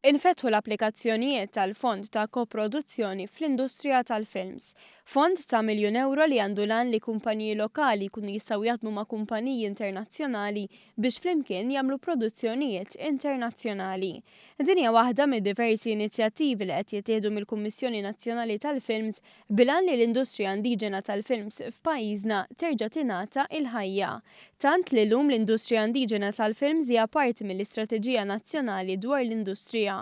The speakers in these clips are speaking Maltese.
Infetħu l-applikazzjonijiet tal-Fond ta' Koproduzzjoni fl-Industrija tal-Films. Fond ta' 1,000,000 ewro li għandu l-għan li kumpaniji lokali jkunu jistgħu jaħdmu ma' kumpaniji internazzjonali biex flimkien jagħmlu produzzjonijiet internazzjonali. Din hija waħda mid-diversi inizjattivi li qed jittieħdu mill-Kummissjoni Nazzjonali tal-Films bil-għan li l-industrija indiġena tal-films f'pajjiżna terġa' tingħata l-ħajja. Tant li llum l-industrija indiġena tal-films hija parti mill-istrateġija nazzjonali dwar l-industrija.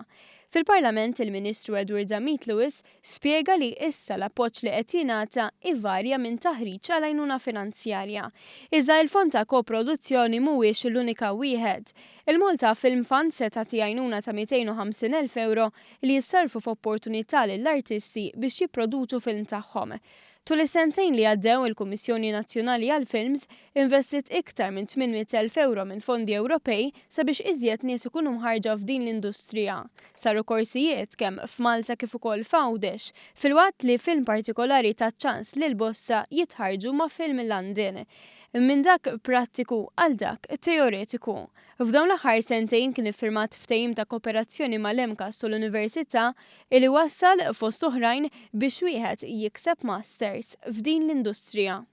Fil-Parlament il-Ministru Edward Zammit Lewis spjega li issa l-appoġġ li qed jingħata ivarja minn taħriġ għal għajnuna finanzjarja. Iżda il-fond ta' koproduzzjoni mhuwiex l-unika wieħed. Il-Malta Film Fund se tagħti għajnuna ta' 250,000 ewro li jissarrfu f'opportunità lill-artisti biex jipproduċu film tagħhom. Tul is-sentejn li għaddew il-Kummissjoni Nazzjonali għall-Films investiet iktar minn 800,000 ewro minn fondi Ewropej sabiex iżjed nies ikunu mħarrġa f'din l-industrija. Saru korsijiet kemm f'Malta kif ukoll f'Għawdex, filwaqt li film partikolari ta ċ-ċans lil bosta jitħarrġu ma' Film London. Minn dak prattiku għal dak teoretiku. F'dawn l-aħħar sentejn kien iffirmat ftehim ta' koperazzjoni mal-MCAST u l-Università li wassal, fost oħrajn, biex wieħed jikseb Masters f'din l-industrija.